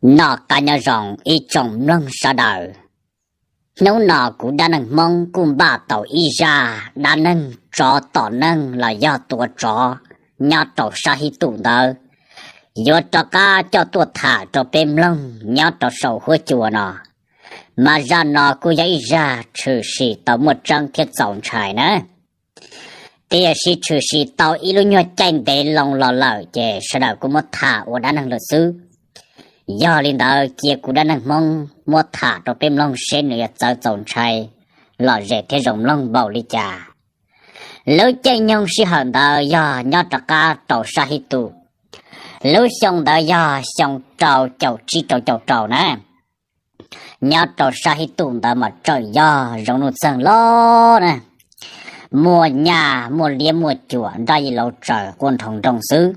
Noj qab nyob zoo ib tsoom mloog sawv daws. Hnub no kuv dab neeg Hmoob kuj npaj tau ib zaj dab neeg tsov tom neeg los yog tuav tsov nyob rau sab Hib Tum ntawd, yuav rov qab coj tuaj tham rau peb mloog nyob rau saum huab cua no. Mas zaj no kuj yog ib zaj tshwm sim tau muaj tseeb thiab txaus ntshai na. Tiam sis tshwm sim tau ib lub nyuag caij ntev loo los lawm ces sawv daws kuj muab tham ua dab neeg lawm xwb. Yog li ntawd cia kuv dab neeg Hmoob muab tham rau peb mloog seb nws yuav txawv txaus ntshai, lom zem thiab zoo mloog npaum li cas. Lub caij nyoog sij hawm ntawd yog nyob rov qab rau sab Hib Tum. Lub xyoo ntawd yog xyoo rau caum tsib rau caum rau na. Nyob rau sab Hib Tum ntawd mas tseem yog zoo nuj txeeg loj na, muaj nyaj muaj liab muaj cuam nraj yij laus tsaws quaj nroo nroog xwb.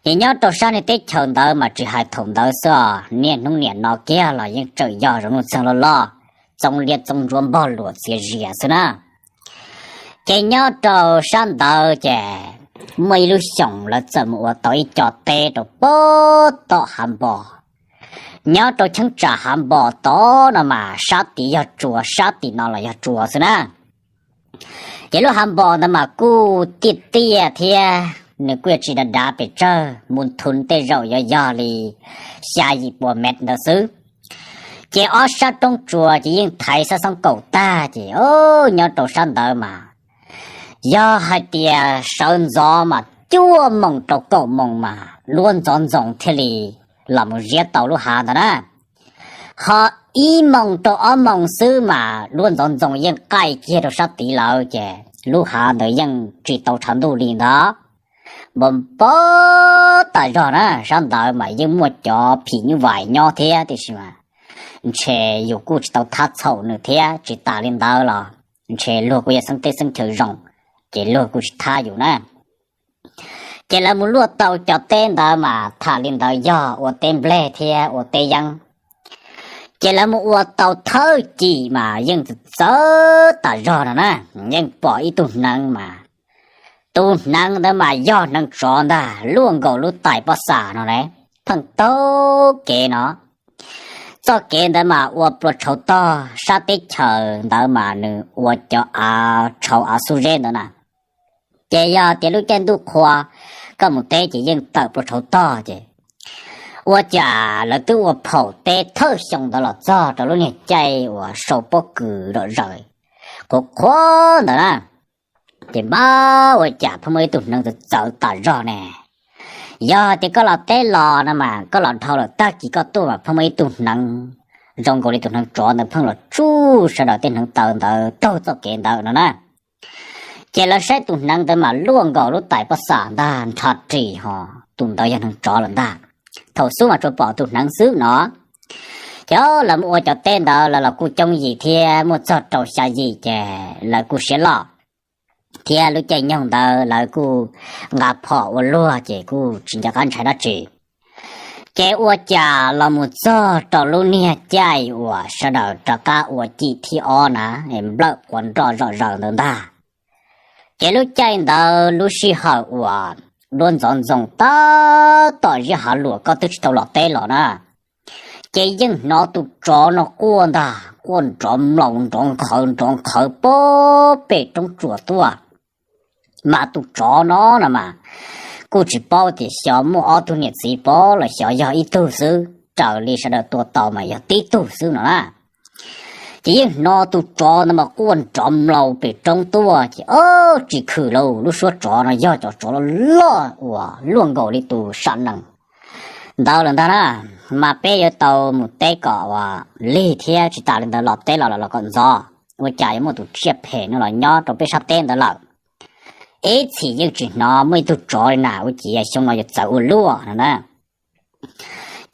Ces nyob rau sab niag teb chaws ntawd mas tsis hais thaum ntawd xwb os, niaj hnub niam no kiag los yeej tseem yog zoo nuj txeeg loj loj, txoov liab txoov ntsuab npog luam txias zias xwb na. Ces nyob rau sab ntawd ces muaj ib lub xyoos lawv txawm mus ua tau ib co teb rau pem tom hav npo. Nyob rau cheeb tsam hav npo tod no mas sab tid yog tsuas, sab tim no los yog tsuas xwb na. Ces lub hav npo ntawd mas kuj tiaj tiaj thiab nws kuj yuav tsis dav dav pes tsawg, mus thum tej zaum yuav yog li xya yim pua mev ntawd xwb. Ces ob sab roob tsuas ces yeej thaiv xab xoob kaum tag ces nyob rau sab ntawd mas yog hais tias sawv ntxov mas cuaj moos rau kaum moos mas duab ntxov ntxoo thiaj li los mus ziab tau lub hav ntawd na. Ho ib moos rau ob moos xwb mas duab ntxov ntxoo yeej qaij kiag rau sab tid lawm ces lub hav ntawd yeej tsis tau tshav ntuj li ntawd. Npo npo tas zog na, sab ntawd mas yeej muaj cov phim nyuj vais nyob thiab tiam sis mas ntshe yus kuj tsis tau thab txhaum nws thiab, tsis tas li ntawd los ntshe luag kuj yog xeeb teb xeeb chaw zoo, ces luag kuj tsis thab yus na. Ces lawv mus luaj tau cov teb ntawd mas tham li ntawd yog ua teb nplej thiab ua teb yeeb. Ces lawv mus ua tau thawj cim mas yeej txawv txawv tas zog no na, yeej pom ib tug hneev mas, tus hneev ntawd mas yog hneev tsov ntag, luaj nkaus lub tais pob xam no ne, pheej taug kev no. Txoj kev ntawd mas ua plua tshauv tog, sab teb chaws ntawd mas nws ua cov av tshauv av xub zeb ntawd na. Ces yog tias lub caij ntuj qhua koj mus teb ces yeej tawm plua tshauv tog ces ua cas lawv twb ua phaum teb thawj xyoo ntawd los txog rau lub niag caij uas sau pob kws zom zaws qhuav qhuav ntawd na. Ces npab ua cas pheej muaj ib tug hneev txawv txawv tas zog ne. Yog tias koj los teb los no mas koj los dhau lawm tag kis koj tuaj mas pheej muaj ib tug hneev zoo nkaus li tus hneev tsov ntawd pheej los tsuj sawv daws tej hneev taw ntawd taug txoj kev ntawd no na. Ces lawv saib tus hneev ntawd mas luaj nkaus lub tais pob xam ntag, nrho ris ho tus ntawd yog hneev tsov lawm ntag. Thaum xub mas tsuas pom tus hneev xwb no. Ces lawv mus ua cov teb ntawd lawv los kuj coob yim thiab, muaj txog rau xya yim ces lawv kuj siab loj thiab lub caij nyoog ntawd lawv kuj nqa phom ua luag ces kuj tsis nco qab ntshai dab tsi. Ces ua cas los mus txog rau lub niag caij uas sawv daws rov qab ua cim thib ob na, nplawm quas nroj zom zaws ntawd ntag. Ces lub caij ntawd lub sij hawm uas duab ntxov ntxoo tab tom ziab hav luam koj twb tsis tau los teb los na, ces yeej hnov tus tsov no quaj ntag, quaj nrov mlaus nrov nqhawv nrov nqhawv puag pem roob tsuas tuaj. Mas tus tsov no no mas kuj tsis paub tias xyov muaj ob tug niam txiv pov los xyov yog ib tug xwb, raws li sawv daws tua tau mas yog tib tug xwb no na. Ces yeej hnov tus tsov ntawd mas quaj nrov mlaus pem roob tuaj ces ob tsis khwm lauj, lub suab tsov no yog cov tsov loj loj uas luaj nkaus li tus sam nees ntawd lawm ntag na. Mas peb yuav tau mus teb kom ua lig thiab tsis tas li ntawd los teb los los kom ntxov, ua cas yuav muaj tus tsiaj phem no los nyob rau peb sab teb ntawd lawm. Ib txhis yeej tsis hnov muaj ib tug tsov li na, ua ciav xyoo no yuav txawv ua luaj no na.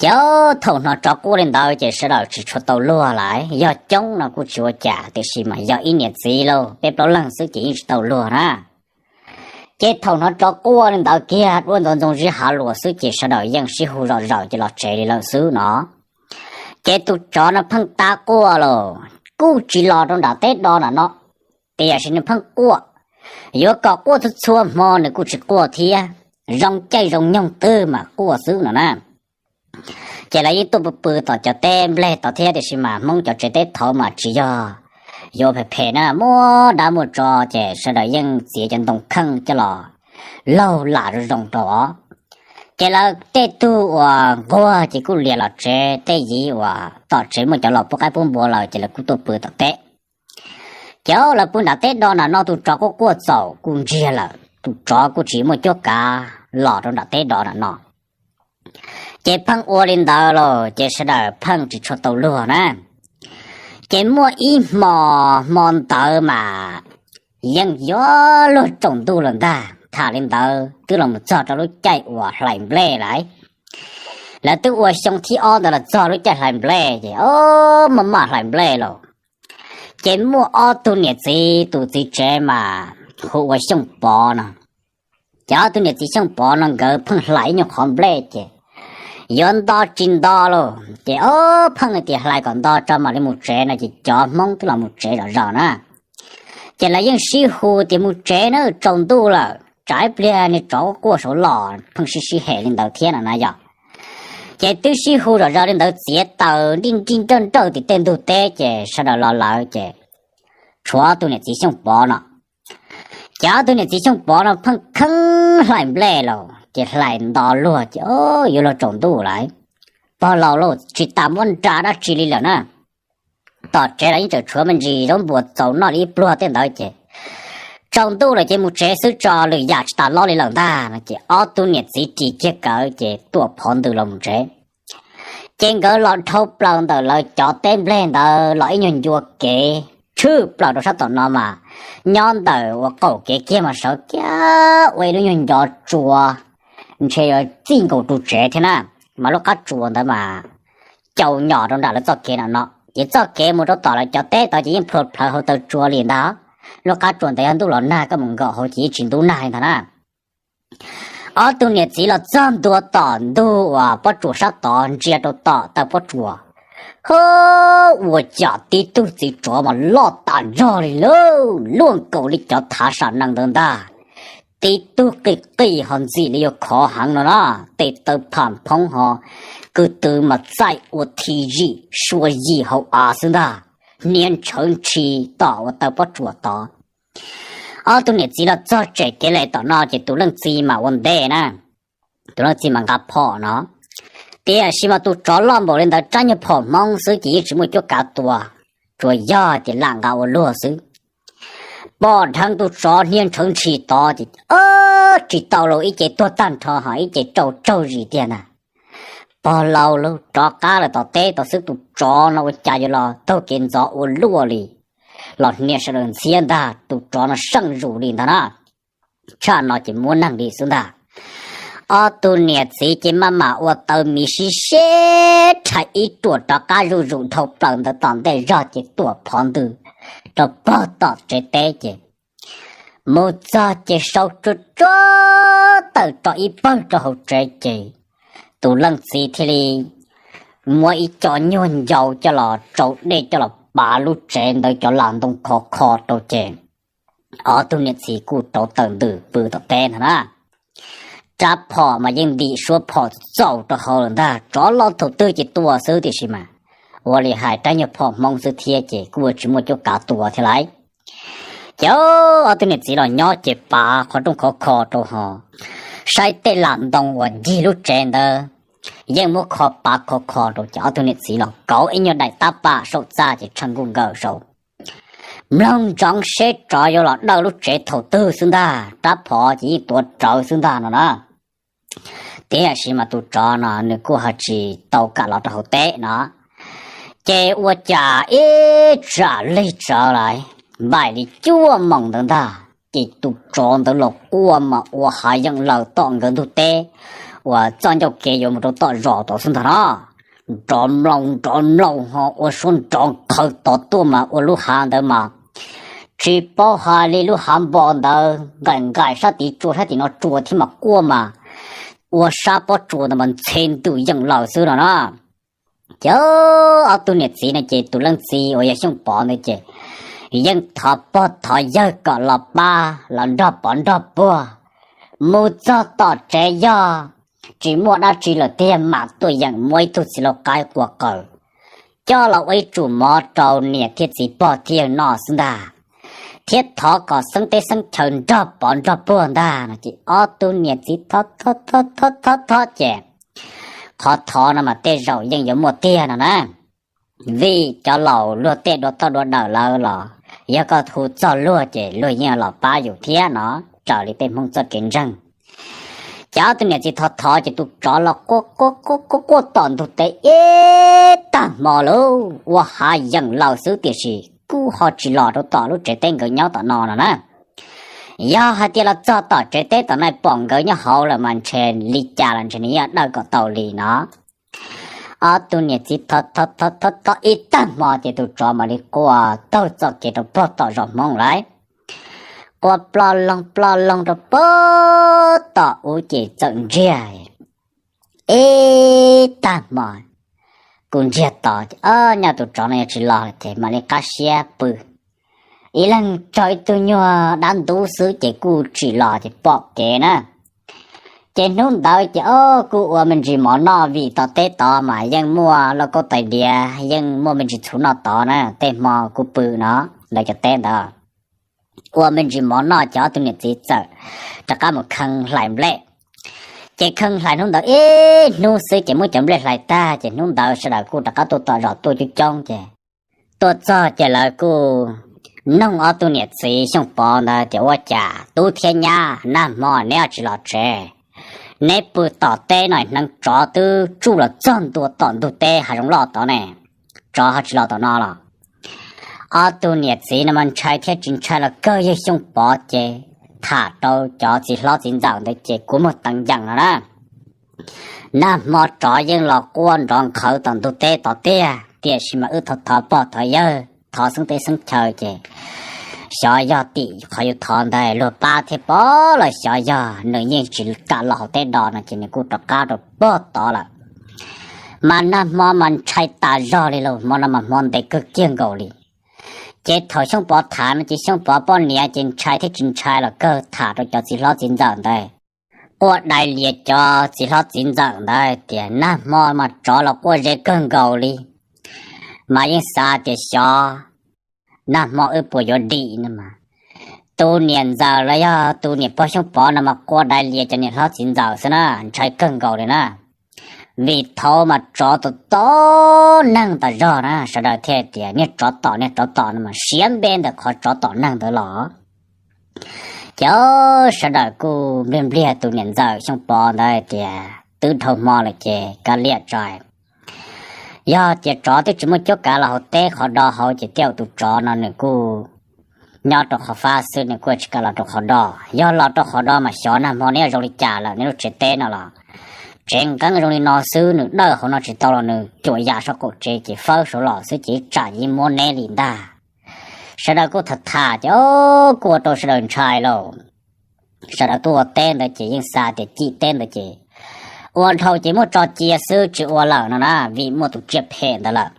Ces thaum hnov tsov quaj li ntawd ces sawv daws tsis tshua tau luag lawm, yog coob no kuj tsis ua cas tiam sis mas yog ib niam txiv lauj peb plaub leeg xwb ces yeej tsis tau luag na. Ces thaum hnov tsov quaj li ntawd kiag duab ntxov ntxoo ziab hav luam xwb ces sawv daws yeej sib hu zom zaws ces los tsev li lawm xwb no. Ces tus tsov no pheej tab quaj los kuj tsis los rau nram teb do nram no, tiam sis nws pheej quaj, yuav kom quaj txhua txhua hmo nws kuj tsis quaj thiab, zoo caij zoo nyoog twg mas quaj xwb no na. Ces lawv yeej tuaj pw pw tom cov teb nplej tod thiab, tiam sis mas Hmoob cov tsev teb thaud mas tsis yog yuav phem phem na, muaj dab muaj tsov ces sawv daws yeej txiav cov ntoo kheej coj los laug lam zoo zoo rau os. Ces lawv tej tug uas nquag ces kuj liam los tsev, tej yiv uas tom tsev muaj cov los pub qaib pub npua lawm ces lawv kuj tuaj pw tom teb. Ces lawv pw nram teb do nram no, tus tsov quaj quaj txaus kuj ntsiag lawm, tus tsov kuj tsis muaj cuab kav los rau nram teb do nram no. Ces pheej ua li ntawd los ces sawv daws pheej tsis tshua tau luag na. Ces muaj ib hmo, hmo ntawd mas yeej yuav luag tsaus ntuj lawm ntag. Tham li ntawd twb los mus txog rau lub caij uas hlais nplej lawm. Lawv twb ua xyoo thib ob ntawd los txog lub caij hlais nplej ces o, maj maj hlais nplej los ces muaj ob tug niam txiv, tus txiv tsev mas hu ua Xyooj Pov no. Ces ob tug niam txiv Xyooj Pov no nkawd pheej hlais ib nyuag qhov nplej ces yuav nto tsis nto lauj, ces o, pheej tias hlais kom nto tso mam li mus tsev no ces cov Hmoob twb los mus tsev zom zaws na. Ces lawv yeej sib hu tias mus tsev na, tsaus ntuj lawm, tsam ib pliag niag tsov quaj saud los, pheej sib sib hem li ntawd thiab no na yog. Ces twb sib hu zom zaws li ntawd txiav taws nrij nrij nrawj nrawj tim tej ntug teb ces sawv daws los lawm ces tshuav ob tug niam txiv Xyooj Pov no. Ces ob tug niam txiv Xyooj Pov no pheej kheev hlais nplej los ces hlais nto luag ces o, yuav luag tsaus ntuj lawm. Pog laus lauj, tsis tas muab nra dab tsi li lawm na. Tom tsev los yeej tseem tshuav me ntsis zaub npua txaus noj li ib pluag tej ntawd ces tsaus ntuj lawm ces mus tsev xwb tso, lwm yam tsis tas lob li lawm ntag no ces ob tug niam txiv ris kiag kawv ces tuam phov ntws los mus tsev. Ces nkawd los dhau plaws ntawm lawv cov teb nplej ntawd los ib nyuag ncua kev tshwj plaws rau sab tom no mas nyob ntawm ua qaum kev kiag mas sawv kiag ua ib lub nyuag ncov tsua ntshe yuav txij nkaus ru tsev thiab na, mas lub qab tsua ntawd mas caum nyom rau nram lawv txoj kev no no ces txoj kev mus rau tom lawv cov teb tod ces yeej plhuav plhawv hauv taw tsua li ntag. Lub qab tsua ntawd yog ntuj los nag koj mus nkaum hauv ces yeej tsis ntub nag li ntag na. Ob tug niam txiv los txog ntua tom ntug uas pob tsuas sab tod ntsia rau tom taw pob tsuas, ha, ua cas tib tug txiv tsov mas loj tas zog li lauj, luaj nkaus li cov thav sam nees ntawd ntag. Tib tug qij qij ho ntxim li yuav khov heev no na, tes taw pham phoob ho kwv tw mas txaij ua thi zim sua yim hauv av xwb ntag, hnia ntshawv ntshi tom uas taw pob tsuas tod. Ob tug niam txiv los txog tsev kev lem tom no ces tus leej txiv mas ua ntej na, tus leej txiv mas nqa phom no. Tiam sis mas tus tsov loj npaum li ntawd rab nyuag phom hmoob xwb ces yeej tsis muaj cuab kav tua, tsuas yog tias lam nqa ua luag xwb. Pom dheev tus tsov hnia ntshawv ntshi tod ces tsis tau los ib ce tuag tag nrho ho ib ce raug tsaug zis tiag ntag. Pog laus lauj, rov qab lawm tom teb tod xwb, tus tsov no ua cas yuav los taug kev ntxov ua luaj li, los hnia sawv daws ntxhiab ntag, tus tsov no seej zus li ntag na. Tshaj no ces muab neeg li xwb ntag. Ob tug niam txiv ces maj mam ua taw miv sib seb rhais ib ruam rov qab zuj zus dhau plaws ntawd tom ntej zog ces tuam phov ntws rau pog tom tsev teb ces mus txog ces sau tsuag tsuag tawm rau ib pawg rau hauv tsev ces tus leej txiv thiaj li muab ib co nyuag ncau coj los tsau dej coj los pav lub tsev ntawd cov las ntoo khov kho rau ces ob tug niam txiv kuj rauv taws ntws pw tom teb ntag na. Rab phom mas yeej ntim suab phom txaus rau hauv lawm ntag, tsov los thaum twg ces tua xwb, tiam sis mas ua li hais rab nyuag phom hmoob xwb thiab ces kuj tsis muaj cuab kav tua thiab lauj. Ces ob tug niam txiv los nyob ces pav qhov rooj khov kho rau ho saib tej lam ntoo uas ncig lub tsev ntawd yeej muab kho pav khov kho rau ces ob tug niam txiv los kauv ib nyuag daim tab pam saum txaj ces tshav nkuj nkaws saud, mloog ntsoov seb tsov yuav los dawj lub tsev thaum twg xwb ntag, rab phom ces yeej tuav rawv xwb ntag no na. Tiam sis mas tus tsov no nws kuj ho tsis tau kam los rau hauv teb no, ces ua cas ib tsam lig tsawv lawm, npaum li cuaj moos ntawd ntag ces tus tsov ntawd los quaj mas ua hav yeem laws tom nkawd ntug teb uas txoj ncauj kev yuav mus rau tom zos tod xwb ntag no. Nrov mloog nrov mloog ho ua suab nrov qhawv tod tuaj mas ua lub hav ntawd mas tsis paub hais li, lub hav npo ntawd nqaim nqaim sab tid tsua sab tim no tsua thiab mas quaj mas ua sab pob tsuas ntawd mas ntxhe ntws yeem laws xwb no na. Ces ob tug niam txiv no ces tus leej txiv uas yog Xyooj Pov ntawd ces yeej thov pog thov yawg kom los pab los nrog pov nrog puag mus txog tom tsev yog tsis muaj dab tsi lawm tiag, mam tuaj yeem muab ib tug txiv lau qaib qua qaws coj los ua ib tsum mov rau niam thiab txiv pog thiaj noj xwb ntag, thiab thov kom xeeb teb xeeb chaw nrog pov nrog puag ntag no. Ces ob tug niam txiv thov thov thov thov ces qhov thov no mas tej zaum yeej yuav muaj tiag no na, vim cov laus luag tej dua toj dua dawm lawv los yog koj hu txog luag ces luag yeej los pab yus thiab no, raws li peb Hmoob txoj kev ntseeg. Ces ob tug niam txiv thov thov ces tus tsov los quaj quaj quaj quaj tom ntug teb ib tag hmo lauj, ua hav yeem laws xwb tiam sis kuj ho tsis los rau tom lub tsev teb nkawd nyob tom no no na. Yog hais tias los txog tom tsev teb tom no pom nkawd nyob hauv lawm mas ntshe li cas los ntshe nws yeej dawj kom tau li no. Ob tug niam txiv thov thov thov thov thov ib tag hmo ces tus tsov mam li quaj taug txoj kev rau pog tom zos Hmoob lawm, quaj ploj loog ploj loog rau pog tom ub ces txawm ntsiag ib tag hmo. Kuj ntsiag to ces ob nyuag tus tsov no yog tsis los ces mam li qab siab pw, ib leeg tso ib tug nyuag dab ntub xwb ces kuj tsis los ces pom kev na. Ces hnub ntawd ces ob kuj ua me ntsis mov noj vim tom teb tod mas yeej muaj lauj kaub tais diav, yeej muaj me ntsis txhuv noj tod na, tej hmo kuj pw no ntawd cov teb ntawd. Ua me ntsis mov noj ces ob tug niam txiv txawm rov qab mus khee hlais nplej. Ces khee hlais hnub ntawd ib hnub xwb ces muab cov nplej hlais tag ces hnub ntawd sawv daws kuj rov qab tuaj tom zos tuaj coob coob ces tuaj txog ces lawv kuj noog ob tug niam txiv Xyooj Pov ntawd tias ua cas tub thiab nyab nag hmo neb ho tsis los tsev, neb pw tom teb no hneev tsov twb tsuj los txog ntua tom ntug teb hav zoov loj tod ne, tsov ho tsis los tom no los. Ob tug niam txiv no mas ntshai thiab tsis ntshai los kawg yawg Xyooj Pov ces tham rau cov txiv hlob txiv ntxawm ntawd ces kua muag teev ncees no na. Nag hmo tsov yeej los quaj nrov nqhawv tom ntug teb tod tiag tiam sis mas wb thov thov pog thov yawg thov xeeb teb xeeb chaw ces xyov yog tim qhov yus thov ntawd luag pab thiab pov los xyov yog nws yeej tsis kam los hauv teb do no ces nws kuj rov qab rau pog tod lawm. Mas nag hmo mas ntshai tas zog li lauj, hmo no mas hmo ntev kawg kiag nkaus li. Ces thaum Xyooj Pov tham no ces Xyooj Pov poj niam ces ntshai thiab tsis ntshai los kawg tham rau cov txiv hlob txiv ntxawm ntawd, quaj dai lias cov txiv hlob txiv ntxawm ntawd tias nag hmo mas tsov los quaj ze kawg nkaus li, mas yeej xav tias xyov nag hmo wb puas yuav dim no mas tus niam ntxawm los yog tus niam pog Xyooj Pov no mas quaj dai lias cov niam hlob txiv ntxawm xwb na, ntshai kawg nkaus li na. Vim thaum mas tsov tom tom neeg tas zog na, sawv daws thiaj tias niag tsov tom niag tsov tom no mas siav npe ntawm qhov tsov tom neeg ntawd los. Ces sawv daws kuj npliag npliag tus niam ntxawm Xyooj Pov ntawd tias twb dhau hmo lawm ces kav liam tso, yog tias tsov twb tsis muaj cuab kav los hauv teb qhov do hauv ces tej zaum tus tsov no nws kuj nyob rau qhov fab xwb, nws kuj tsis kam los rau qhov do. Yog los rau qhov do mas xyov nag hmo neb zoo li cas lawm, neb lub tsev teb no los tsev nqeeb zoo li no xwb, nws dawj hauv no tsis tau los nws cuam yam saum qaum tsev ces fawb saud los xwb ces tsam yeej muab neb li ntag. Sawv daws kuj tham tham ces kuj ua rau sawv daws ntshai lauj. Sawv daws tuaj ua teb ntawd ces yeej xav tias cim teb ntawd ces ua dhau ces muab tso cia xwb tsis ua lawm no na, vim muaj tus tsiaj phem ntawd lawm.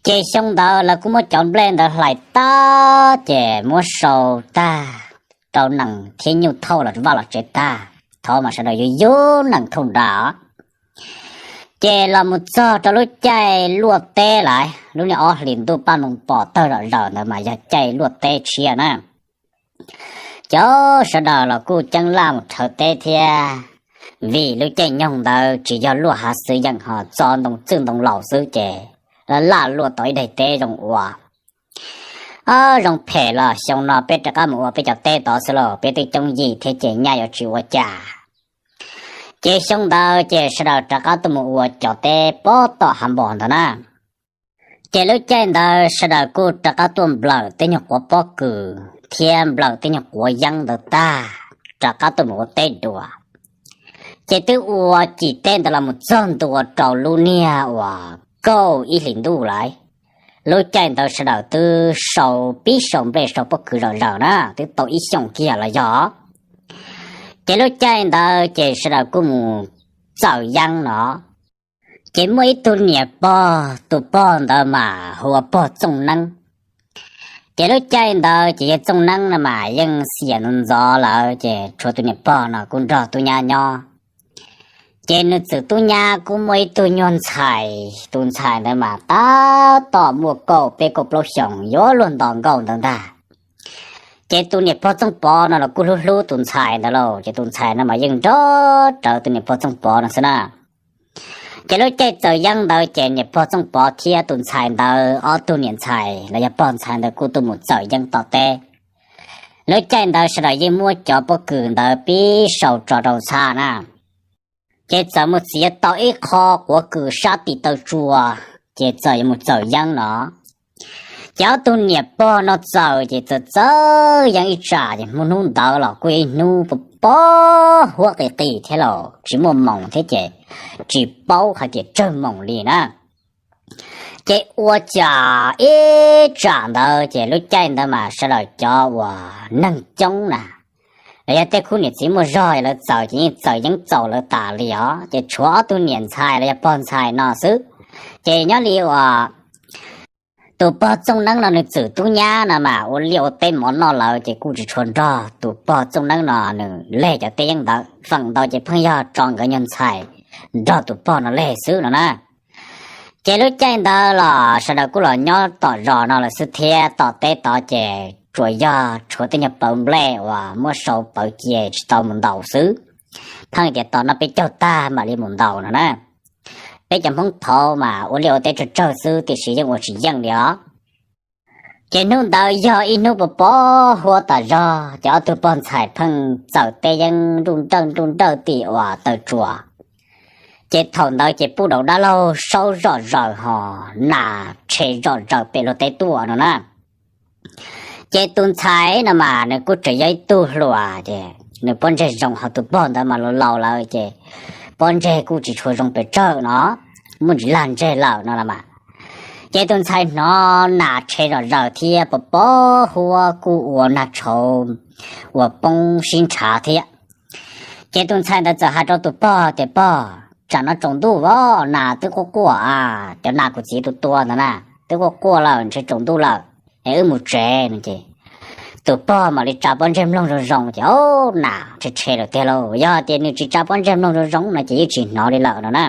Ces xyoo ntawd lawv kuj muab cov nplej ntawd hlais tag ces muab sau tag rau nees thiab nyuj thauj los vaj los tsev tag, thaum mas sawv daws yuav yug nees thauj nra. Ces los mus txog rau lub caij luaj teb lawm, lub niag ob hlis ntuj paj moo pom tawg zom zaws ntawd mas yog caij luaj teb tshiab na. Ces sawv daws los kuj ceeb laj mus rhawv teb thiab, vim lub caij nyoog ntawd tsis yog luaj hav xwb yeej ho txo ntoo txwj ntoo laus xwb ces laj laj luaj tau ib daim teb zoo ua. Zoo phem los xyoo no peb rov qab mus ua peb cov teb tod xwb lauj, peb twb coob yim thiab ces nyaj yuav tsis ua cas. Ces xyoo ntawd ces sawv daws rov qab tuaj mus ua cov teb pob tom hav npos ntawd na. Ces lub caij ntawd sawv daws kuj rov qab tuaj nplawm tej nyuag quav pob kws thiab nplawm tej nyuag quav yeeb ntawd tag, rov qab tuaj mus ua teb dua. Ces twb ua cim teb ntawd los mus txog ntua rau lub niag uas kaum ib hlis ntuj lawm. Lub caij ntawd sawv daws twb sau pib sau nplej sau pob kws zom zaws na, twb tau ib xyoos kiag los yog. Ces lub caij ntawd ces sawv daws kuj mus txawm yeeb no. Ces muaj ib tug niam pog, tus pog ntawd mas hu ua pog Txooj Neeb. Ces lub caij ntawd ces yawg Txooj Neeb no mas yeej xiam ntxov ntxov lawm ces tshuav tus niam pog no kuj nrog tub nyab nyob. Ces nws txwm tub nyab kuj muaj ib tug nyuag ntxhais, tus ntxhais ntawd mas tab tom muaj kaum peb kaum plaub xyoos yuav luag nto nkauj ntawd ntag. Ces tus niam pog Txooj Pov no los kuj hlub hlub tus ntxhais ntawd lauj, ces tus ntxhais no mas yeej nrog rawv tus niam pog Txooj Pov no xwb na. Ces lub caij txawm yeeb ntawd ces niam pog Txooj Pov thiab tus ntxhais ntawd ob tug niam ntxhais los yog pog ntxhais ntawd kuj tuaj mus txawm yeeb tom teb. Lub caij ntawd sawv daws yeej muab cov pob kws ntawd pib sau tso rau txhab na. Ces txawm mus txiav tau ib qho quav kws sab tim taw tsua, ces txawm yuav mus txawm yeeb no. Ces ob tug niam pog no txawm ces txawm txawm yeeb ib tsam ces hnub hnub ntawd los kuj ib hnub pos pos huab qis qis thiab los tsis muaj moos thiab ces tsis paub hais tias tsawg moos li na. Ces ua cas ib tsam ntawd ces lub caij ntawd mas sawv daws cov uas neeg coob na, los yog tej khub niam txiv muaj zog lawv txawm ces yeej txawm yeeb txaus lawv tas li os, ces tshuav ob tug niam ntxhais los yog pog ntxhais no xwb. Ces nyob li uas tus pog Txooj Neeb no nws txwm tub nyab no mas ua liaj ua teb mov noj lawm ces kuj tsis tshua nrog tus pog Txooj Neeb no nws leg cov teb yeeb ntawd, feem ntau ces pheej yog tso nkawd nyuag ntxhais nrog tus pog no leg xwb no na. Ces lub caij ntawd los sawv daws kuj los nyob tom zos no lawm xwb thiab, tom teb tod ces tsuas yog tshuav tej nyuag pawv nplej uas muab sau pawv cia tsis tau mus ntaus xwb. Pheej tias tos noj peb caug tag mam li mus ntaus no na. Peb cov Hmoob thaud mas ua liaj ua teb tsawg tsawg xwb tiam sis yeej ua tsis yeej li os. Ces hnub ntawd yog ib hnub pos pos huab tas zog ces ob tug pog ntxhais pheej txawm teb yeeb nruj nrawj nruj nrawj tim uas taw tsua. Ces thaum ntawd ces pub daus dab laug saub zom zaws ho nas rhe zom zaws pem luag teb tuaj no na. Ces tus ntxhais no mas nws kuj tseem yog ib tug hluas ces nws pob ntseg zoo, ho tus pog ntawd mas laus laus lawm ces pob ntseg kuj tsis tshua zoo pes tsawg no, muaj ntsis lag ntseg lawm no los mas. Ces tus ntxhais hnov nas rhe zom zaws thiab pos pos huab kuj ua nag tshauv uas poob sib ntshav thiab. Ces tus ntxhais ntawd txawm hais rau tus pog tias, Pog, tsam no tsaus ntuj os, nas twb quaj quaj a, cov nas kuv txiv tua tua ntawd na twb quaj quaj lawm, ntshe tsaus ntuj lawm, es wb mus tsev no ces tus pog mam li tsa pob ntseg mloog zoo zoo ces, o, nas rhe rhe lawm tiag lauj. Yog tias nws tsis tsa pob ntseg mloog zoo zoo no ces yeej tsis hnov li lawm no na,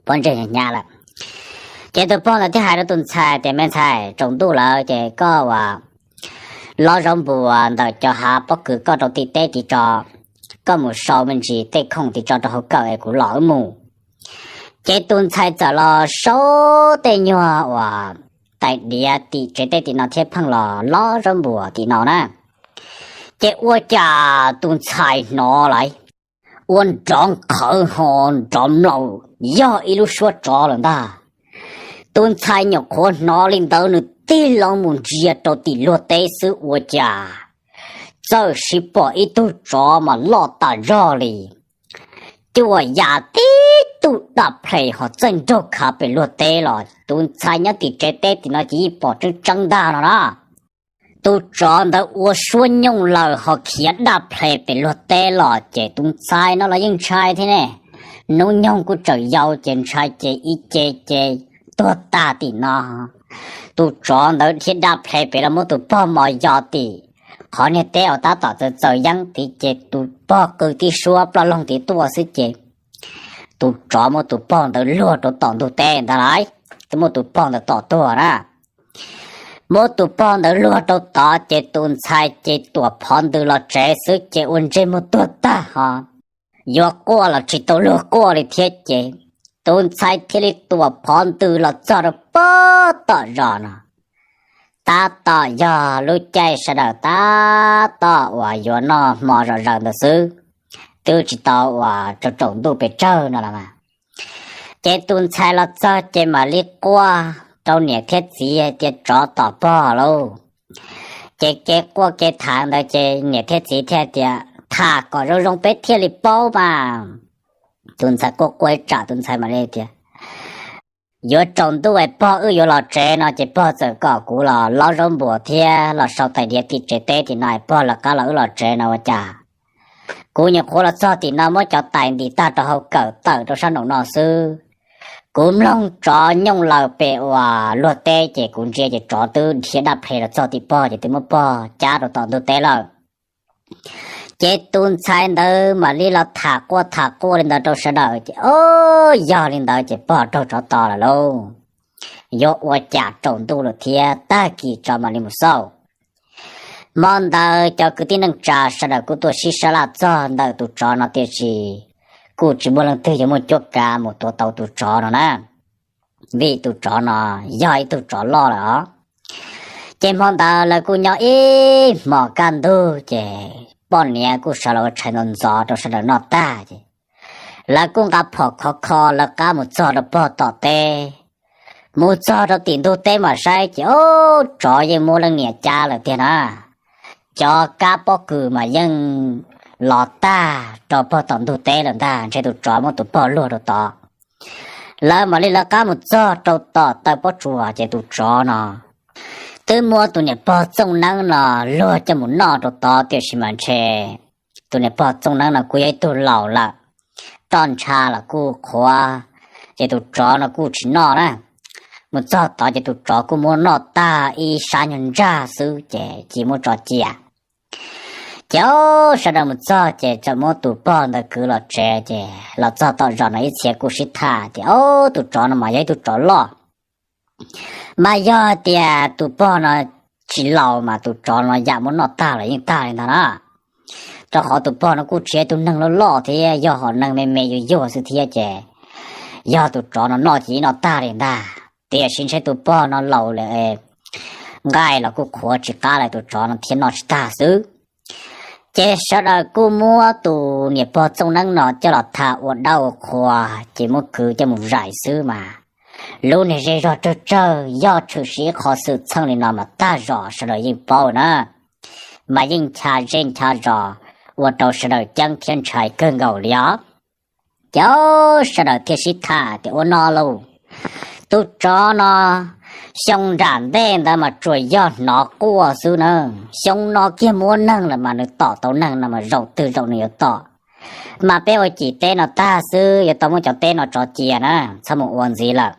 pob ntseg hnyav lawm. Ces tus pog ntawd thiaj hais rau tus ntxhais tias, Me ntxhais, tsaus ntuj lawm ces koj uas lob zaub npua ntawm cov hav pob kws koj rau tim teb tid tso, koj mus sau me ntsis tej khoom tid tso rau hauv kawm es kuv los wb mus. Ces tus ntxhais txawm los sau tej nyuag uas tais diav tim tsev teb tim no thiab pheej los lob zaub npua tim no na. Ces ua cas tus ntxhais hnov lawm, ua nrov nqhawv ho nrov mlaus, yog ib lub suab tsov lawm ntag. Tus ntxhais nyuam qhuav hnov li ntawd nws tig loo mus ntsia rau tim luag teb xwb ua cas txawm siv pom ib tug tsov mas loj tas zog li, cuaj yam tib tug daj ples ho txawj nraug khav pem luag teb los. Tus ntxhais nyob tim tsev teb tim no ces yeej pom tseeb tseeb ntag no na. Tus tsov ntawd ua suab nyooj lawm ho khiav daj ples pem luag teb los ces tus ntxhais no los yeej ntshai thiab ne. Hnub nyoog kuj tseem yau ces ntshai ces ib ce ces tuag tag tim no. Tus tsov ntawd dhia daj ples pem los muab tus pog mos yos tim qhov niag teb uas tab tom txawm txawm yeeb tid ces tus pog qw tib suab ploj loog tid tuaj xwb ces tus tsov muab tus pog ntawd luag rau tom ntug teb ntag lauj. Twb muab tus pog ntawd tom tuag na. Muab tus pog ntawd luag rau tod ces tus ntxhais ces tuam phov ntws los tsev xwb ces ua ntsej muag tuag tag ho yuav quaj los tsis tau luag quaj li thiab ces tus ntxhais thiaj li tuam phov ntws los txog rau pem tom zos no. Tab tom yog lub caij sawv daws tab tom uas yuav noj hmo zom zaws ntawd xwb, twb tsis tau uas tsaus tsaus ntuj pes tsawg no los mas. Ces tus ntxhais los txog ces mam li quaj rau niam thiab txiv hais tias tsov tom pog lauj. Ces kev quaj kev tham ntawd ces niam thiab txiv thiaj tias tham kom zoo zoo peb thiaj li paub mas. Tus ntxhais quaj quaj ib tsam tus ntxhais mam li tias yuav tsaus ntuj es pog wb yuav los tsev no ces pog txawm kom kuv los lob zaub npuas thiab los sau tais diav tim tsev teb tim no es pog lawv qab los wb los tsev no ua cas kuv nyuam qhuav los txog tim no muab cov tais ntim tag rau hauv kawm tawm rau sab nraum no xwb. Kuv mloog tsov nyooj laws pem uas luag teb ces kuv ntsia ces tsov twb dhia daj ples los txog tim pog ces twb muab pog cab rau tom ntug teb lawm. Ces tus ntxhais ntawd mam li los tham quaj tham quaj li ntawd rau sawv daws ces, o, yog li ntawd ces pog raug tsov tom lawm lauj, yuav ua cas tsaus ntuj lawm thiab, tag kis tso mam li mus xauj. Hmo ntawd cov kwv tij neej tsa sawv daws kuj tuaj sib sab laj txog ntawm tus tsov no tiam sis kuj tsis muaj leej twg yuav muaj cuab kav mus tuav tau tus tsov no na, vim tus tsov no yog ib tug tsov loj lawm os. Ces hmo ntawd lawv kuj nyob ib hmos kaj ntug ces poj niam kuj sawv los ua tshais ntxov ntxov rau sawv daws noj tag ces lawv kuj nqa phom khov kho lawv qab mus txog rau pog tom teb. Mus txog rau tim ntug teb mas saib ces, o, tsov yeej muab leej niam cab lawm tiag na. Cov kab pob kws mas yeej los tag rau pog tom ntug teb lawm ntag, ntshe tus tsov muab tus pog luag rau tod. Lawv mam li lawv qab mus txog rau tom taw pob tsuas ces tus tsov no twb muab tus niam pog txooj neeb no luag coj mus noj rau tod tiam sis mas ntshe tus niam pog txooj neeb no kuj yog ib tug laus lawm, roj ntsha los kuj qhuav, ces tus tsov no kuj tsis noj na. Mus txog tod ces tus tsov kuj muab noj tag ib sab nyuag ntsag xwb ces cia muab tso cia. Ces sawv daws mus txog ces txawm muab tus pog ntawd kwv los tsev ces los txog tom zos no ib txhia kuj sib tham tias, o, tus tsov no mas yog ib tug tsov loj, mas yog tias tus pog no tsis laus mas tus tsov no yam muab noj tag los yeej tag li ntag na. Rau qhov tus pog no kuj tsis yog tus neeg loj loj thiab, yog hom neeg me me yuag yuag xwb thiab ces yog tus tsov no noj ces yeej noj tag li ntag, tiam sis ntshe tus pog no laus lawm, nqaij los kuj qhuav tsis qab lawm tus tsov no thiaj noj tsis tag xwb. Ces sawv daws kuj muab tus niam pog txooj neeb no coj los tham ua dab ua qhua, ces muab kwv coj mus zais xwb mas lub niag zej zog tsawg tsawg yog tshwm sim ib qho xwm txheej li no mas tag zos sawv daws yeej paub na, mas yeej ncha zej ncha zos ua rau sawv daws ceeb thiab ntshai kawg nkaus li os. Ces sawv daws thiaj sib tham tias ua no lauj, tus tsov no xyoo nram ntej ntawd mas tsuas yog hnov quaj xwb na, xyoo no kiag muab neeg lawm mas nws tom tau neeg no mas zaum twg zaum nws yuav tom, mas peb ua cim teb no tag xwb yuav tau muab cov teb no tso cia na, txhob mus ua ntxiv lawm.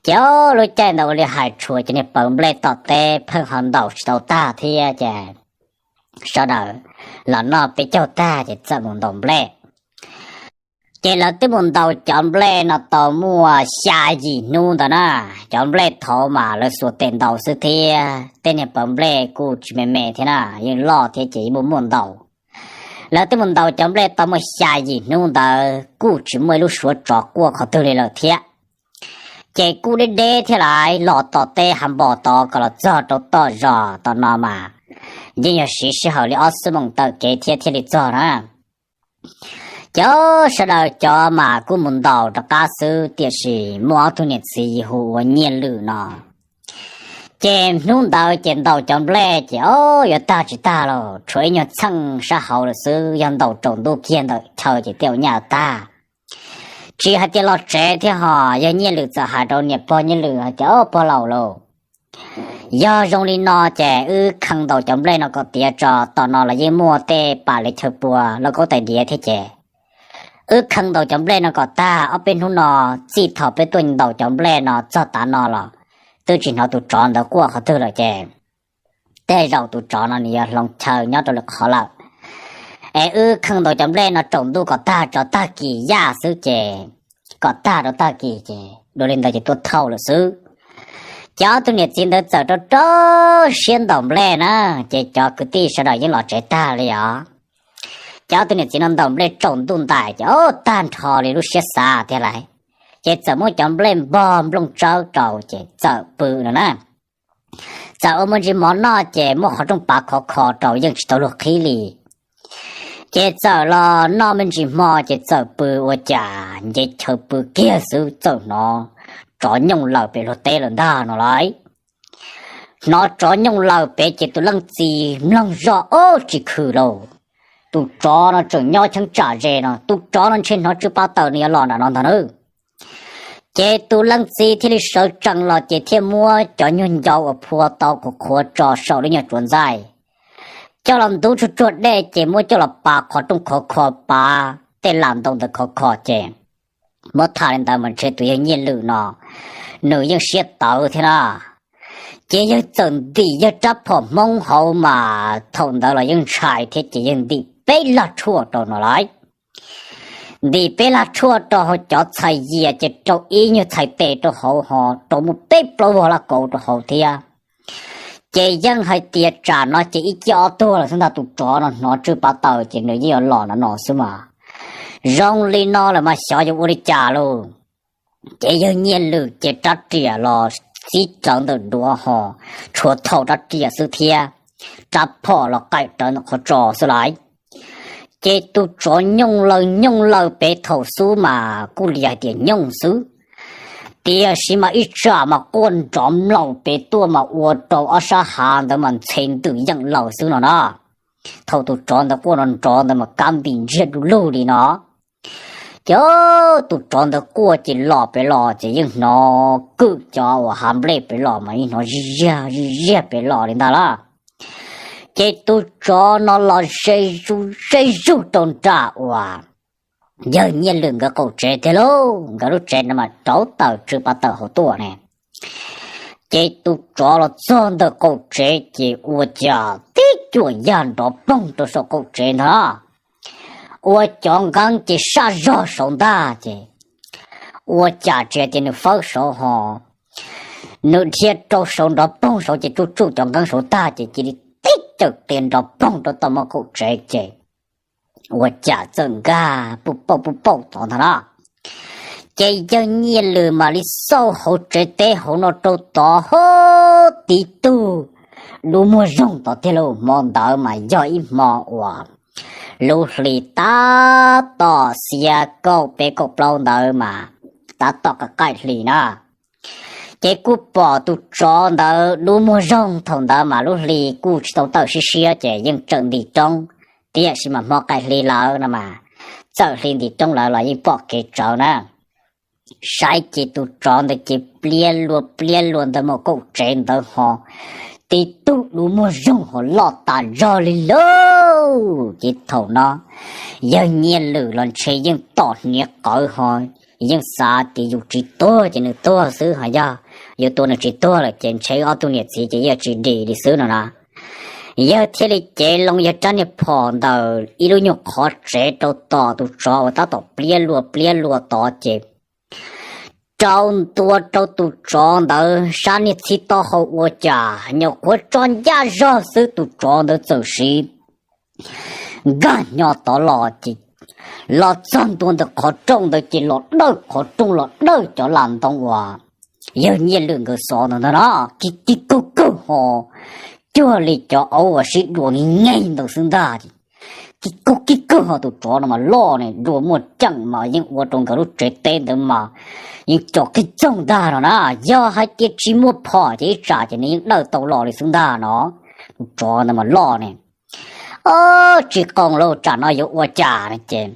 Ces lub caij ntawd ua li hais tshuav cov niag pawv nplej tom teb pheej ho ntaus tsis tau tag thiab ces sawv daws los noj peb caug tag ces txawm mus ntaus nplej. Ces lawv twb mus ntaus cov nplej no tau muaj xya yim hnub ntawd na. Cov nplej thaud mas lawv xuas tes ntaus xwb thiab tej niag pawv nplej kuj tsis me me thiab na, yeej loj thiab ces yeej muaj muaj ntaus. Lawv twb mus ntaus cov nplej tau muaj xya yim hnub ntawd kuj tsis muaj ib lub suav tsov quaj qhov twg li lawm thiab. Ces kuj deb deb thiab lais los tom teb hav npo tod kom los txog rau tom zos tom no mas yeej yog siv sij hawm li ob xuab moos taw kev thiab thiaj li txog na. Ces sawv daws cov mas kuj mus ntaus rov qab xwb tiam sis muaj ob tug niam txiv hu ua Nyiaj Lwm no, ces hnub ntawd ces ntaus cov nplej ces o yuav tag tsis tag lauj, tshuav ib nyuag txheej sab hauv lawm xwb, yog ntaus tsaus ntuj kiag ntawm chaw ces tej ua nyaj tag. Tsis hais tias los tsev thiab ho, yog Nyiaj Lwm txawm hais rau niam pog Nyiaj Lwm hais tias, o pog laus lauj, yog zoo li no ces wb khee ntaus cov nplej no kom tiav tso, tom no los yeej muaj tej pas li chaw pua lauj kaub tais diav thiab ces wb khee ntaus cov nplej no kom tag, ob peb hnub no txij thaum peb tuaj ntaus cov nplej no txog tav no los twb tsis hnov tus tsov ntawd quaj qhov twg lawm ces tej zaum tus tsov no nws yuav hloov chaw nyob rau lwm qhov lawm. Es wb khee ntaus cov nplej no tsaus ntuj kom tag tso, tag kis yaj xwb ces kom tag rau tag kis ces dua li ntawd ces tuaj thauj lawm xwb. Ces ob tug niam txiv ntawd txawm rau rau siab ntaus nplej na, ces cov kwv tij sawv daws yeej los tsev tag li os. Ces ob tug niam txiv no ntaus nplej tsaus ntuj ntais ces o tag nrho li lub siab xav thiab lais, ces txawm muab cov nplej npog nplooj tsawb rau ces txawm pw no na. Txawm ua me ntsis mov noj ces muab qhov rooj pav khov kho rau yeej tsis tau luag qhib li. Ces txawm los noj me ntsis hmo ces txawm pw ua cas nce chaw pw kiag xwb txawm hnov tsov nyooj lawm pem luag teb lawm ntag no lauj. Hnov tsov nyooj lawm pem ces tus leej txiv mloog zoj ob tsis khwm lauj, tus tsov no tseem nyob cheeb tsam ze no, tus tsov no ntshe hnov tsw pa taws nws yuav los nram no ntag na. Ces tus leej txiv thiaj li sawv tsees los ces thiaj muab cov nyuag ncau uas phua tau qhuav qhuav tso saum lub nyuag tsuav ntxaij coj los ntub tsuag tsuag dej ces muab coj los pav qhov rooj khov kho, pav tej lam ntoo ntawd khov kho ces muab tham li ntawd mas ntshe tus yawg Nyiaj Lwm no nws yeej siab tawv thiab na. Ces yawg txawm ntim yawg rab phom Hmoob hauv mas thaum ntawd los yeej ntshai thiab ces yawg ntim peb lag tshuaj rau no lawm. Ntim peb lag tshuaj rau hauv cov txhais yias ces rau ib nyuag txhais tes rau hauv ho rau muaj peb plaub vog laj kauv rau hauv thiab. Ces yeej hais tias tsam no ces ib ciaj ob tuag lawm xwb ntag, tus tsov no hnov tsw pav taws ces nws yeej yuav los no no xwb mas. Zoo li no lawm mas xyov yuav ua li cas lauj. Ces yawg Nyiaj Lwm ces rab riam los txib rawv ntawm duav ho tshuav thau rab riam xwb thiab, rab phom los qaim rawv ntawm qhov tsos xwb lawm. Ces tus tsov nyooj laws nyooj laws pem thaum xub mas kuj li hais tias nyooj xwb, tiam sis mas ib tsam mas quaj nrov mlaum pem tuaj mas ua rau ob sab hav ntawd mas ntxhe ntws yeej laws xwb no na. Thaum tus tsov ntawd quaj nrov nrov ntawd mas kab npis ntsiag du lug li no. Ces tus tsov ntawd quaj ces los pem los ces yeej hnov kwj cov uas hav nplej pem los mas yeej hnov zij ziag zij ziag pem los li ntag lauj. Ces tus tsov no los ze zuj ze zug rau nram uas yawg Nyiaj Lwm nkawd qaum tsev tiag lauj, nkawd lub tsev no mas rauv taws tsw pav taws hauv tuaj ne. Ces tus tsov los txog ntawm qaum tsev ces ua cas tib cuam yaj nrov poog rau saum qaum tsev ntag. Ua cov nqeeb ces saj zog saud ntag ces ua cas tsis hais tias nws fawb saud ho, nws dhia rau saud nrov poog saud ces tsuj tsuj cov nqeeb saud tag ces cia li tib cawm qias nrov poog rau tom muaj qaum tsev ces ua cas txawm nkag puj pauj puj pauj tod ntag na. Ces yawg Nyiaj Lwm mam li xauj hauv tsev teb hauv no rau tod ho, tib tug dub muag zoog tod tiag lauj. Hmo ntawd mas yog ib hmo uas lub hli tab tom xiab kaum peb kaum plaub ntawd mas tab tom qaim qaim hli na. Ces kuj pom tus tsov ntawd dub muag zoog, thaum ntawd mas lub hli kuj tsis tau tawm siab siab ces yeej tseem ntim roob, tiam sis mas hmo qaim hli lawm no mas txawm hli ntim roob lawm los yeej pom kev tsawv na. Saib ces tus tsov ntawd ces pliab luas pliab luas ntawd mus kaum tsev ntawd ho, tib tug dub muag zoog ho loj tas zog li lauj. Ces thaum no yawg Nyiaj Lwm los ntshe yeej tom hniav qawv ho, yeej xav tias yus tsis tuag ces nws tuag xwb ho, yog yus tua nws tsis tuag lawm ces ntshe ob tug niam txiv ces yeej tsis dim li xwb no na. Yawg thiaj li cev loo yawg rab niag phom ntawm ib lub nyuag qhov tsev rau tom tus tsov uas tab tom pliab luas pliab luas tod ces rau ntua rau tus tsov ntawd sab niag txhib taub hau ua cas nyuam qhuav tso ncaj zog xwb tus tsov ntawd txawm siv nkag nyo tod los ces los txog ntua ntawm qhov rooj ntawd ces los dawj qhov rooj los dawj cov las ntoo uas yawg Nyiaj Lwm nkawd xov ntawd ntag na, kib kawg kawg ho cuag li cov aub uas sib dua nkeeg ntawd xwb ntag. Kib kawg kib kawg ho tus tsov no mas loj ne, dua muaj ceem mas yeej ua rau nkawd lub tsev teb ntawd mas yeej co qig txoog ntag no na. Yog hais tias tsis muaj phom ces ib tsam ces nws yeej dawj tau los li xwb ntag no. Tus tsov ntawd mas loj ne, tsis qoos lauj, tsam no yuav ua cas no ces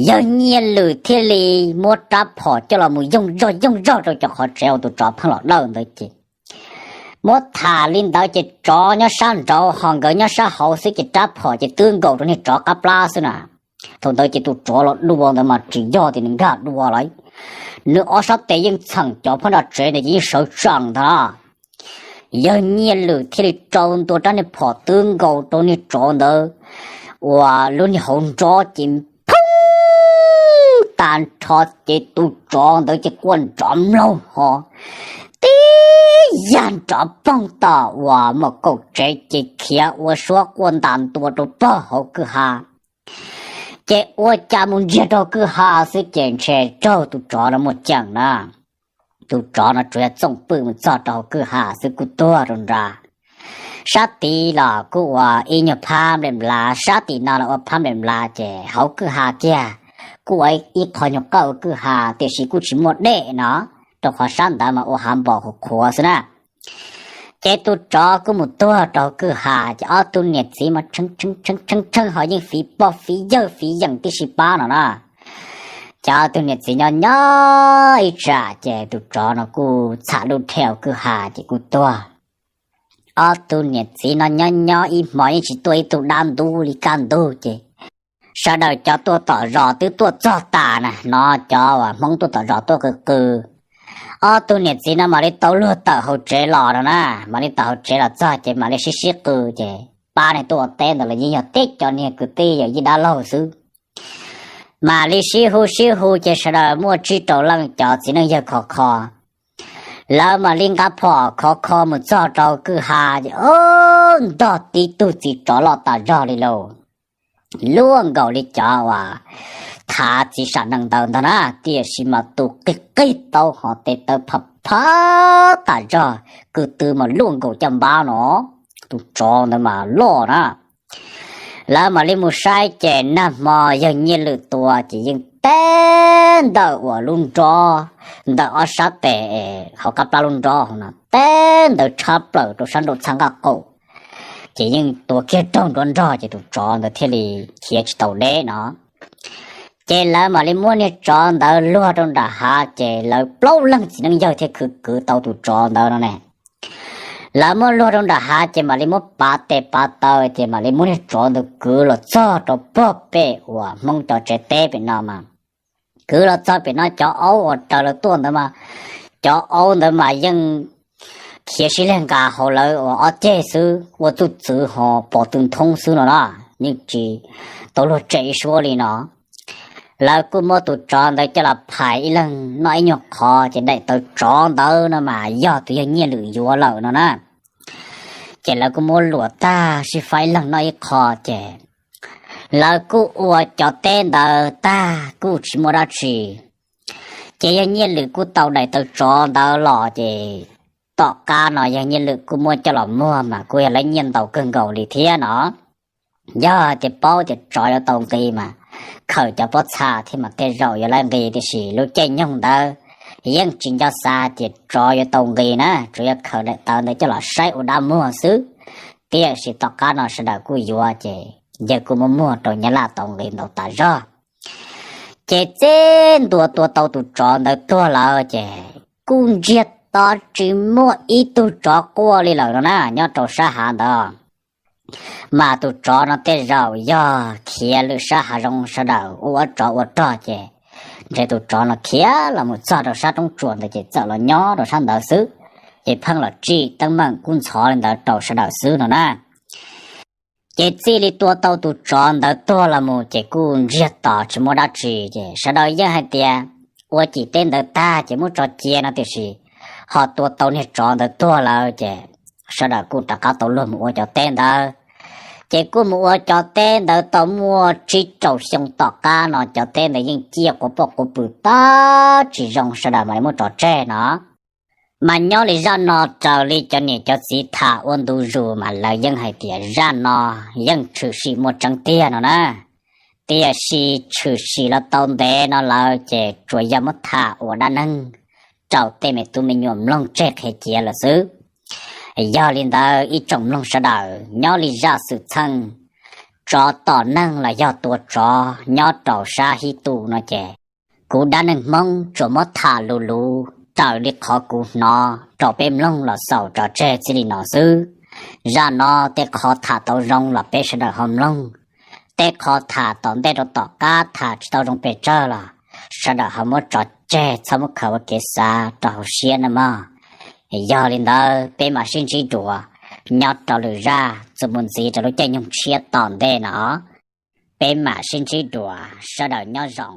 yawg Nyiaj Lwm thiaj li muab rab phom coj los mus yooj zog yooj zog rau cov qhov tsev uas tus tsov pheej los dawj ntawd ces muab tham li ntawd ces tsov nyob sab nraud ho nkawd nyob sab hauv xwb ces rab phom ces twb nkaus rau niag tsov qab plab xwb na. Thaum ntawd ces tus tsov los dua ntawd mas tsis yog tias nws nkag dua lawm, nws ob sab tes yeej txheem cov phab nram tsev ntawd ces yeej sawv tsees ntag. Yawg Nyiaj Lwm thiaj li rau ntua rab niag phom twb nkaus rau niag tsov ntawd uas lub niag hauv nrob ces phooj tag nrho ces tus tsov ntawd ces quaj nrov mlaug ho, tib yag nrov poog tom uas muam kaum tsev ces khiav ua suab quaj ntas ntua rau pog hauv kwj ha. Ces ua cas mus ntsiag rau kwj ha xwb ces ntshe raug tus tsov no muaj ceem na. Tus tsov no tsuas yog txooj pwj mus txog rau hauv kwj ha xwb kuj tuag rau nra. Sab tid los kuj ua ib nyuag phab nplej nplav, sab tim no los ua phab nplej nplav ces hauv kwj ha kiag kuj ua ib qho nyuag qawj ua kwj ha tiam sis kuj tsis muaj dej no, rau qhov sab ntawd mas ua hav npos qhuav qhuav xwb na. Ces tus tsov kuj mus tuag rau hauv kwj ha ces ob tug niam txiv mas tshee tshee tshee tshee ho yeej fiv pog fiv yawg fiv yeem tib si pab no na. Ces ob tug niam txiv nyob nyob ib tsam ces tus tsov no kuj txham lub dhia hauv kwj ha ces kuj tuag. Ob tug niam txiv no nyob nyob ib hmo yeej tsis tuaj ib tug dab ntub li kaj ntug ces sawv daws cov tuaj tom zos twb tuaj txog tas na, hnov cov uas Hmoob tuaj tom zos tuaj qw qw, ob tug niam txiv no mam li tau luag tawm hauv tsev los no na, mam li tawm hauv tsev los txog ces mam li sib sib qw ces pab neeg tuaj ua teb ntawd los yeej yog tej cov niag kwv tij yawm yij dab laug xwb. Mam li sib hu sib hu ces sawv daws muaj tsib rau leej cov txiv neej yawg khov kho, lawv mam li nqa phom khov kho mus txog rau kwj ha ces o, ntog tib tug txiv tsov loj tas zog li lauj, luaj nkaus li cov uas thav txiv sam nees ntawd ntag na, tiam sis mas tus qig qig tau hos tes taw phab phab tas zog, kwv tw mas luaj nkaus caj npab no, tus tsov ntawd mas loj na. Lawv mam li mus saib ces nag hmo yawg Nyiaj Lwm tua ces yeej teb ntawm uas lub nrob, ntawm ob sab tes hauv qab plab lub nrob hauv no teb ntawd tshab plaws rau sab nraum txhab nqaj qaum, ces yeej tua kiag raug nruab nrog ces tus tsov ntawd thiaj li khiav tsis tau deb no. Ces lawv mam li muab niag tsov ntawd luag rau nram hav ces lawv plaub leeg txiv neej yawg thiaj khwv kwv tau tus tsov ntawd no ne. Lawv muab luag rau nram hav ces mam li muab pav tes pav taw ces mam li muab niag tsov ntawd kwv los txog rau pog pem uas Hmoob cov tsev teb pem no mas, kwv los txog pem no cov aub uas raws lawv tuaj ntawd mas, cov aub ntawd mas yeej khiav sib lig nqa hauv lawv uas ob ceg xwb, ua txuj txwv ho pos tw nthoob xwb no na, yeej tsis tau luag tsem ib suab li no. Lawv kuj muab tus tsov ntawd coj los phais ib leeg noj ib nyuag qhov ces daim tawv tsov ntawd no mas yog tus yawg Nyiaj Lwm yuav lawm no na. Ces lawv kuj muab luam tag sib faib ib leeg noj ib qho ces lawv kuj ua cov teb ntawd tag kuj tsis muaj dab tsi. Ces yawg Nyiaj Lwm kuj tau daim tawv tsov ntawd los ces tom qab no yawg Nyiaj Lwm kuj muab coj los muag mas kuj yog lawv nyiaj ntau kawg nkaus li thiab no. Yog tias paub tias tsov yuav tau nqi mas khawm cov pob txha thiab mas tej zaum yuav lawv nqi, tiam sis lub caij nyoog ntawd yeej tsis nco xav tias tsov yuav tau nqi na, tsuas yog khawm daim tawv ntawd coj los saib ua dab muag xwb. Tiam sis tom qab no sawv daws kuj yuav ces yawg kuj muab muag rau Nyab Laj tau nqi ntau tas zog. Ces txij ntua tua tau tus tsov ntawd tuag lawm ces kuj ntsiag to tsis muaj ib tug tsov quaj li lawm no na nyob rau sab hav ntawd. Mas tus tsov no tej zaum yog khiav lwm sab hav zoov sawv daws ua ua tsov ua rog ces ntshe tus tsov no khiav los mus txog rau sab roob tsuas ntawd ces txawm los nyob rau sab ntawd xwb, ces pheej los tsim teeb meem kub ntxhov li ntawd rau sawv daws xwb no na. Ces txij li tua tau tus tsov ntawd tuag los mus ces kuj ntsiag to tsis muaj dab tsi ces sawv daws yeej hais tias ua cim teb ntawd tag ces muab tso cia no, tiam sis ho tua tau niag tsov ntawd tuag lawm ces sawv daws kuj rov qab tau luag mus ua cov teb ntawd. Ces kuj mus ua cov teb ntawd tau muaj tsib rau xyoo tom qab no cov teb ntawd yeej ciaj quv poj quv pw tab tsis zoo, sawv daws mam li muab tso tseg no. Mas nyob li zaj no raws li cov niam cov txiv tham ua ntu zus mas lawv yeej hais tias zaj no yeej tshwm sim muaj tseeb tiag no na. Tiam sis tshwm sim los tau ntev no lawm ces tsuas yog muab tham ua dab neeg rau tej me tub me nyuam mloog tseg qhia cia lawm xwb. Yog li ntawd ib tsoom mloog sawv daws, nyob li zaj xwm txheej tsov tom neeg los yog tua tsov nyob rau sab hib tu no ces kuv dab neeg Hmoob tsuas muab tham luv luv raws li qhov kuv hnov rau peb mloog los xaus tso tseg txij li no xwb. Zaj no tej qho tham tau zoo los peb sawv daws ho mloog, tej qho tham tom ntej rau tom qab tham tsis tau zoo pes tsawg los sawv daws ho muab tso tseg, txhob muab khaws ua kev xav rau hauv siab nawb mog. Yog li ntawd peb mam sib ntsib dua nyob rau lwm zaj txuas mus ntxiv rau lub caij nyoog tshiab tom ntej no. Peb mam sib ntsib dua, sawv daws nyob zoo.